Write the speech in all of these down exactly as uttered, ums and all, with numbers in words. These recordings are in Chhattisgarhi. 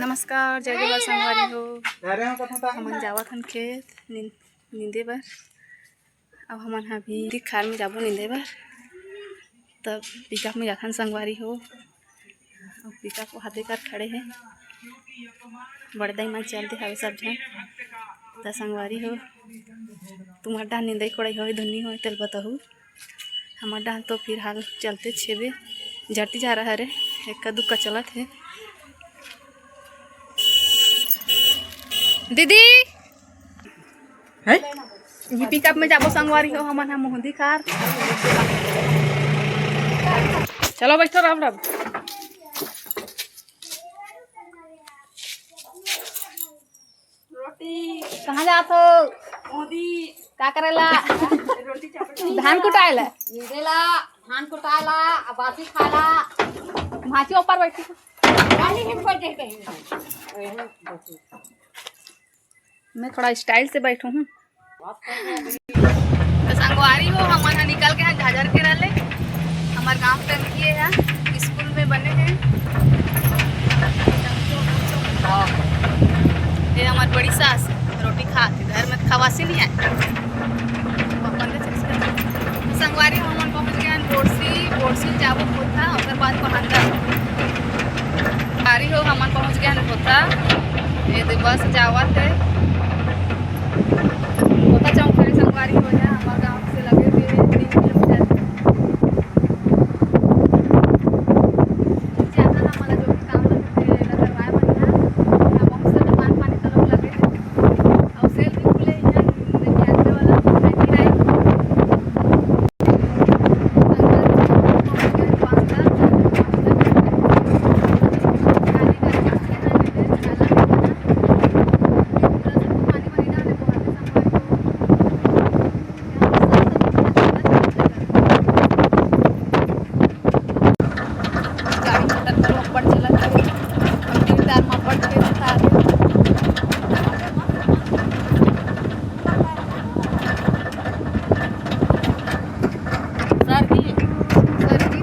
नमस्कार, जय जोहार संगवारी हो। हमन जावत हन खेत नीं-, नींदे बर। अब हमन ह अभी खार में जाबो नींदे बर, तब पिकअप में जाथन संगवारी हो। अब पिकअप वहादे कर खड़े हे, बड़े दाई मन चल दे हवे सब झन। त संगवारी हो, तुम्हर डाहन निंदई कोड़ई होय धुन नी होय तेल बताहू। हमर डाहन तो फिलहाल चलते छेबे, जरती जा रहा रे, एक्का दुक्का चलत हे। दीदी, हैं? ये पिकअप में जाबो संगवारी हो, हमन ह मोहंदी खार। चलो बैठो, राम राम। रोटी। कहाँ जात हो? मोदी। का करेला? रोटी चावल। धान कुटाएला। निंदेला, धान कुटाएला, आ बासी खाला। भांची ऊपर बैठी। गाली हम कोई दे कहीं। मैं थोड़ा स्टाइल से बैठू हूँ। तो संगवारी हो, हमन ह निकल के यहाँ झाझर केरा ले। हमर गांव टंकी हे, स्कूल में बने हे। ये हमर बड़ी सास रोटी खात हे, घर में खवासी नहीं आए। संगवारी हो, हमन पहुंच गए हैं बोरसी, बोरसी जाबो कोथा, ओकर बाद पहंदा। संगवारी हो, हमन पहुंच गए हैं कोथा। ये दे बस जावत हे। कोथा चौक खड़ी संगवारी हो जा, हमर गांव से लगे हुए तीन किलोमीटर। ज्यादा ना, मला जो भी काम रहते हैं, एला करवाए बर ना, ना बहुत से दुकान पानी तरफ लगे हैं। और सेल भी खुले हैं, लेके आने वाला है कि नहीं? गाड़ी मोटर घलो अब्बड़ चलत हे, अउ दिलदार म अब्बड़ ढेर होता हे। सर जी, सर जी।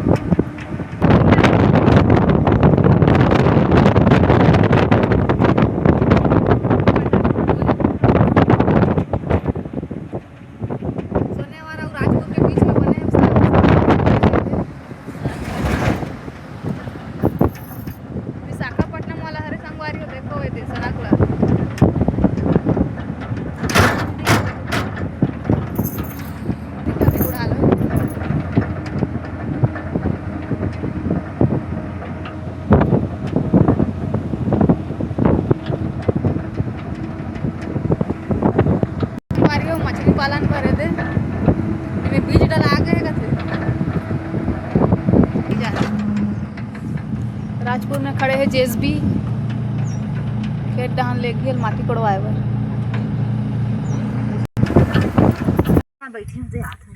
सोनेवाला अउ राजपुर के बीच में बने हे, विशाखापट्टनम वाला हरे संगवारी हो, देखो ये दे सड़क ला। संगवारी हो, मछली पालन करे दे, एमे बीज डला गे हे कथे। राजपुर में खड़े हे जेसीबी, खेत डहन ले गेल माटी कोड़वाए बर।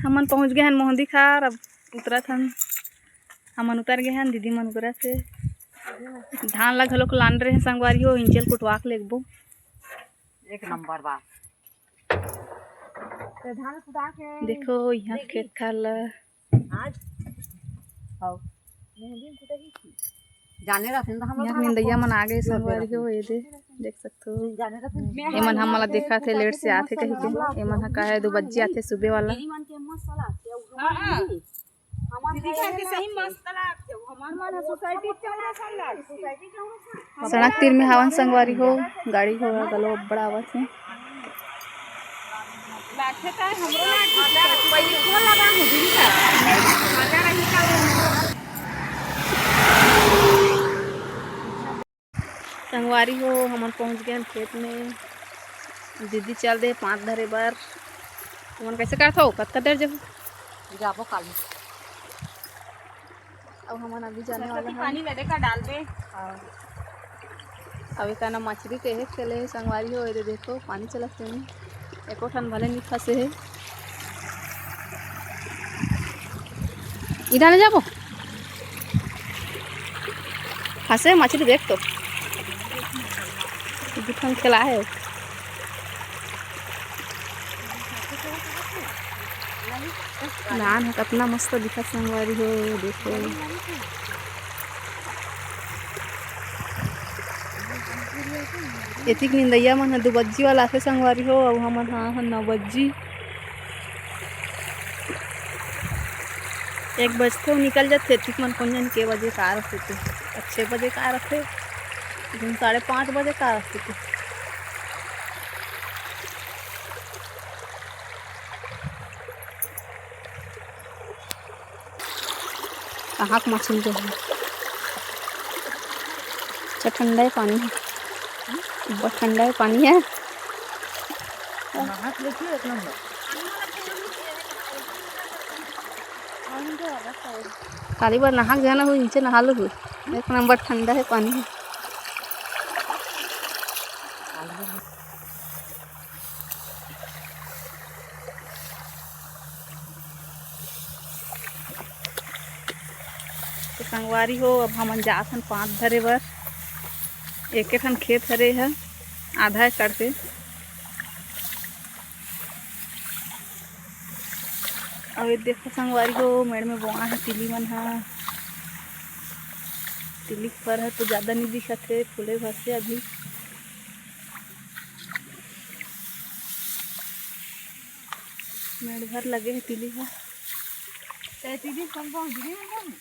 हमन पहुंच गए हन मोहंदी खार, अब उतरत हन। हमन उतर गए हन, दीदी मन उतरत हे। धान ला घलोक लान रहे हैं संगवारी हो, इंचल कुटवा के लेगबो। एक नंबर बा। तो धान कुटा के देखो यहाँ खेत खार ला। आज आओ। मेहंदी कुटा ही थी। जाने रहते हैं तो हम लोग यहाँ धान निंदैया मन आ गए संगवारी हो, ये दे देख सकते हो। जाने रहते हैं। एमन हमन ला देखा थे लेट से आथे कही के, एमन हा का है दो बज्जे आथे सुबह वाला। तेरी मन के मस्त सलाह, क्या हुआ? हाँ, हाँ। दीदी घर के सही मस्त तालाब थे, हमर मन ह सोसाइटी चौरा सन लाग। सड़क तीर में हावन संगवारी हो, गाड़ी घोड़ा घलो अब्बड़ आवत हे। लाथे त हमरो लागे, पहिले खोल लगा हूँ दीदी का। मजा रही का? संगवारी हो, हमन पहुंच गए हन खेत में। दीदी चल दे पांत धरे बर। तुमन कैसे करथो? कतका देर जब जाबो काली। अब हमन अभी जाने वाला हन। पानी ले दे का डालबे। हाँ। अब एकाना मछली के एक चले संगवारी हो, ये देखो पानी चलत हे। एको ठन भले नी फंसे हे। इधर ले जाबो। फंसे मछली देख तो। दू ठन खेला हे। नान ह कतना मस्त दिखत संगवारी हो, देखो। एतिक निंदइया मन ह दू बज्जी वाला आथे संगवारी हो, अउ हमन ह, ह नौ बज्जी। एक बजथे, अउ निकल जाथे। एतिक मन कोन जनी के बजे का रथे ते, छः बजे का रथे, लेकिन साढ़े पाँच बजे का रथे ते। कहाँ के मछली जो है। अच्छा, ठंडा है पानी है, बहुत ठंडा है पानी है। नहात लेती है एक नंबर। खाली बार नहा के जाना हो, नीचे नहा लो हो, एक नंबर ठंडा है पानी है। तो संगवारी हो, अब हमन जात हन पांत धरे बर। एके ठन खेत हरे ह, आधा एकड़ के। अउ ये देखो संगवारी हो, मेड़ में बोआ है तिली मन ह। तिली के फर ह तो ज्यादा नहीं दिखत हे, फूले भर से अभी। मेड़ भर लगे हे तिली ह। ते तिली कम कम गिरी मन।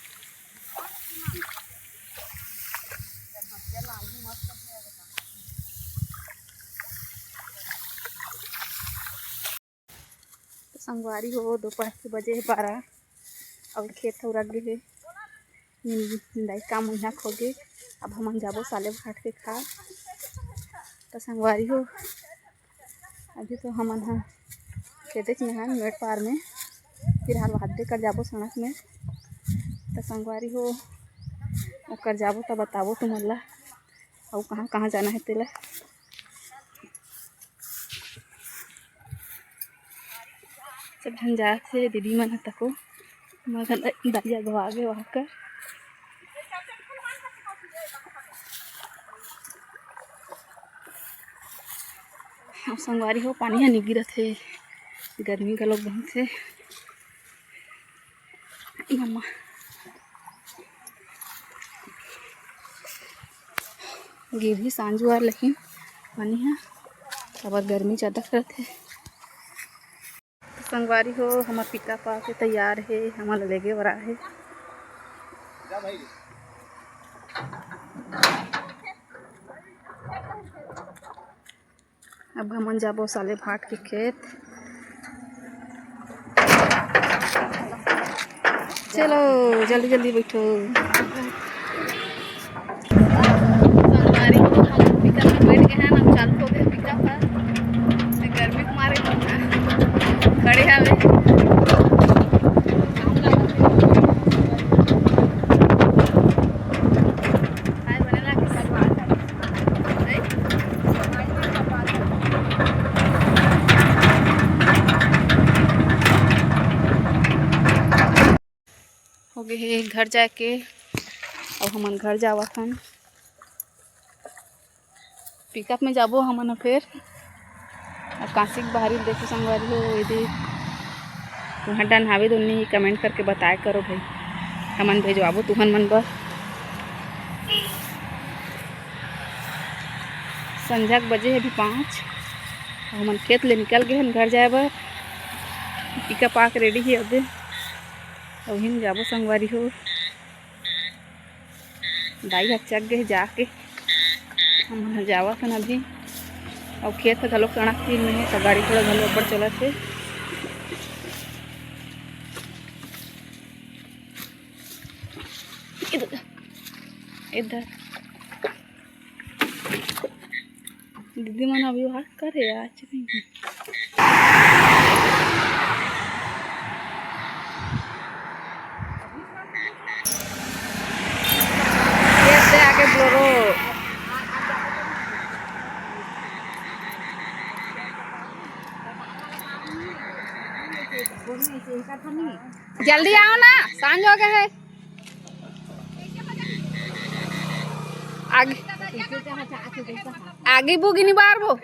तो संगवारी हो, दोपहर के बजे हे बारह, अउ खेत ह उरक गे हे। निंदाई काम उन्हा खो गे। अब हमन जाबो साले भाट के खार। तो संगवारी हो, अभी तो हमन ह खेतेच में हन, मेड़ पार में, फिलहाल भात दे कर जाबो सड़क में। तो संगवारी हो, ओकर जाबो तो बताबो तुमन ला, अउ कहाँ कहाँ जाना है तेला। सब झन जात हे, दीदी मन ह तको, मगन दरिया गवा गे वहाँ कर। अब संगवारी हो, पानी ह नी गिरत हे, गर्मी घलोक बहुत हे। मम्मा गिरही सांझ वार, लेकिन पानी ह काबर गर्मी ज्यादा करत हे। संगवारी हो, हमर पिकअप आके तैयार हे, हमन ला लेगे बर आए हे। अब हमन जाबो साले भाट के खेत। चलो जल्दी जल्दी बैठो। संगवारी हो, हम पिकअप में बैठ गए हैं, अब चालू हो गए पिकअप है। गर्मी के मारे खड़े हवे। हो गे हे घर जाए के, अउ हमन घर जावत हन। पिकअप में जाबो हमन ह फेर। अब कांसी के बहारी देखो संगवारी हो, एदे तुंहर डन हावे तो नहीं, कमेंट करके बताए करो भाई, हमन भेजवाबो तुहन मन बर। संझा के बजे हे अभी पाँच, अउ हमन खेत ले निकल गए हन घर जाए बर। पिकअप आके रेडी हे अबे, अउ हिम जाबो संगवारी हो। दाई ह चक गे जाके, हमन ह जावत हन अभी। अउ खेत ह घलो कड़क तीर में हे, त गाड़ी घोड़ा घलो अब्बड़ चलत हे। इधर, इधर। दीदी मन अभी बात करे आज नहीं। ये से आगे बोलो। जल्दी आओ ना, सांझ हो गए है। आगे, आगे बुगिनी बार वो।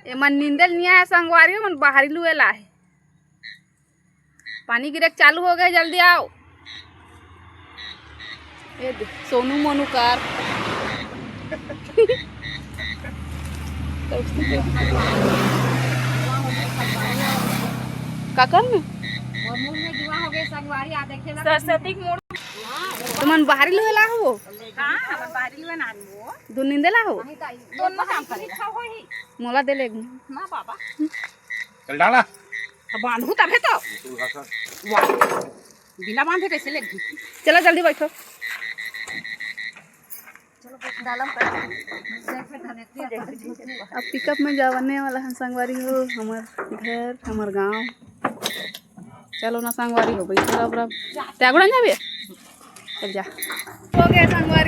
एमन निंदे ल निया है संगवारी, मन बाहरी लुए ला है। पानी गिरे के चालू हो गए, जल्दी आओ। ये दे, सोनू मोनू कार। काकर में सरस्वती के मोड़। तुमन बाहरी लुए ला हो? हाँ, हमन बाहरी लुए ना हो। दू नींदे ला हो? दोनों काम करे। मोला दे ले। ना बाबा। चल डाला। अब बांधू तभे तो। वाह। बिना बांधे कैसे ले? चलो जल्दी बैठो। अब पिकअप में जावने वाला है संगवारी हो, हमर घर, हमर गांव। चलो ना संगवारी हो, बैठो रब रब। त्यागुड़न जाबे? चल जा। हो गया संगवारी।